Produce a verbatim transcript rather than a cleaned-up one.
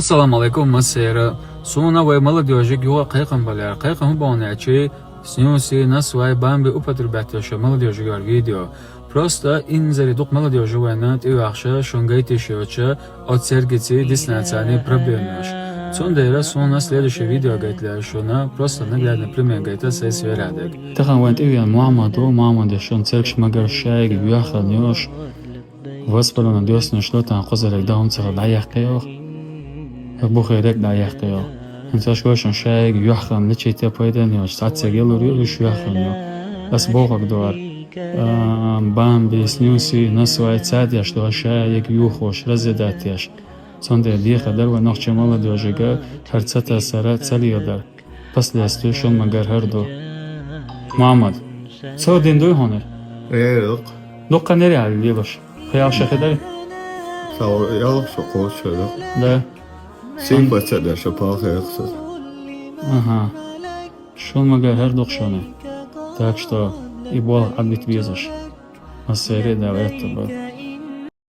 Ассаламу алейкум, массеран. Суна вай молодёжига юха кхайкам балар. Кхайкам хӀун ба аьлча, снюси, насвай, бамби употребляйташ йола молодёжига йола видео. Просто инзаре дукха молодёжь я вайна тӀаювхаш, шун гайта йиш йоацаш, оцу цергаций, диснацаний проблемаш. Цундела суна следующий видео гайталера шуна, просто наглядный пример гайта сайца вер дерг. Тахан вайна тӀавена Мухьаммад ва, Мухьаммада шун цергаш магар шайга йоьхна йолуш, воспалённый дёснаш ду, тхан кхузарг дан хӀума ца хилла дӀаяьккхи йоах. Бухерек дӀаяьккхи йоах. ХӀинца аша гой шун шайга йоьхна лечить ян пайда йолуш, цхьацца гелур ю, уьш йоьхна ю. Ас бохург ду хӀара. А, бамби, снюси, насвай ца деш ду шайга юхуш, разъедать деш. Цундела дехар дара вай нохчийн молодёжига хӀара ца тасар, ца леладар. Последствия шун магар хӀара ду. Мухьаммад, цо дина дуй хьуна? Э, дукха. Дукха нери хьал лелаш. Кхин ялх шо хи дай? Цхьа ялх шо, кхузткъа шо ду. Да. Сийпа ца деш, палха яхсас. Аха. Шун магар хӀара ду-кх шуна. Так что и болх Ӏадбита безаш. Массеран а Дала аьтто бойла.